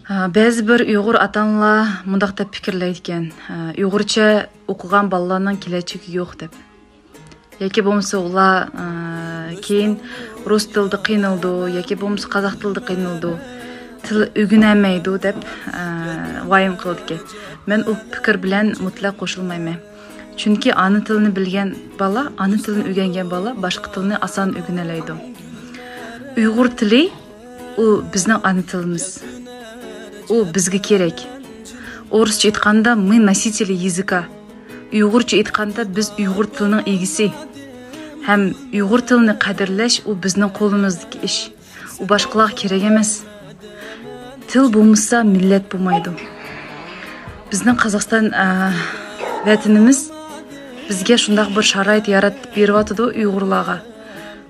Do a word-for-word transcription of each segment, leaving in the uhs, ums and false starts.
ھە، بەزى بىر ئۇيغۇر ئاتا-ئانىلار مۇنداق دەپ پىكىرلەيدىكەن، ھە، ئۇيغۇرچە ئوقۇغان بالىلارنىڭ كېلەچىكى يوق دەپ. ياكى بولمىسا ئۇلار، ھە، كېيىن رۇس تىلىدا قىينىلىدۇ، ياكى بولمىسا قازاق تىلىدا قىينىلىدۇ، تىل ئۆگىنەلمەيدۇ دەپ، ھە، ۋايىم قىلىدىكەن. مەن ئۇ پىكىر بىلەن مۇتلەق قوشۇلمايمەن. چۈنكى ئانا تىلىنى بىلگەن بالا، ئانا تىلىنى ئۆگەنگەن بالا باشقا تىلنى ئاسان ئۆگىنەلەيدۇ. ئۇيغۇر تىلى، ئۇ بىزنىڭ ئانا تىلىمىز. ئۇ بىزگە كېرەك. ئورۇسچە ئېيتقاندا، мы носители языка. ئۇيغۇرچە ئېيتقاندا، بىز ئۇيغۇر تىلىنىڭ ئىگىسى. ھەم ئۇيغۇر تىلىنى قەدىرلەش، ئۇ بىزنىڭ قولىمىزدىكى ئىش. ئۇ باشقىلارغا كېرەك ئەمەس. تىل بولمىسا، مىللەت بولمايدۇ. بىزنىڭ قازاقىستان، ئە، ۋەتىنىمىز بىزگە شۇنداق بىر شارائىت يارىتىپ بېرىۋاتىدۇ ئۇيغۇرلارغا.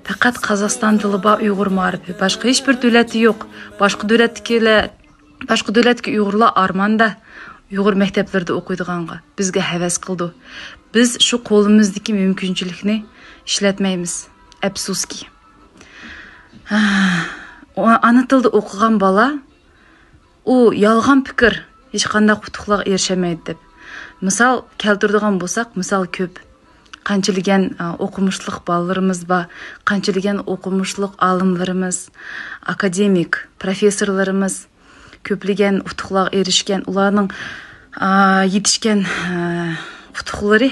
پەقەت قازاقىستان تىلى بار ئۇيغۇر مائارىپى. باشقا ھېچ بىر دۆلەتتە يوق. باشقا دۆلەتتىكىلەر، باشقا دۆلەتتىكى ئۇيغۇرلار ئارماندا ئۇيغۇر مەكتەپلىرىدە ئوقۇيدىغانغا. بىزگە ھەۋەس قىلىدۇ. بىز شۇ قولىمىزدىكى مۇمكىنچىلىكنى ئىشلەتمەيمىز. ئەپسۇسكى. ئانا تىلدا ئوقۇغان بالا، ئۇ يالغان پىكىر، ھېچقانداق ئۇتۇقلارغا ئېرىشەلمەيدۇ دەپ. مىسال كەلتۈرىدىغان بولساق، مىسال كۆپ. قانچىلىگەن، ئا، ئوقۇمۇشلۇق بالىلىرىمىز بار، قانچىلىگەن ئوقۇمۇشلۇق ئالىملىرىمىز، ئاكادېمىك پروفېسسورلىرىمىز، كۆپلىگەن ئۇتۇقلارغا ئېرىشكەن، ئۇلارنىڭ، ئا، يېتىشكەن، ئا، ئۇتۇقلىرى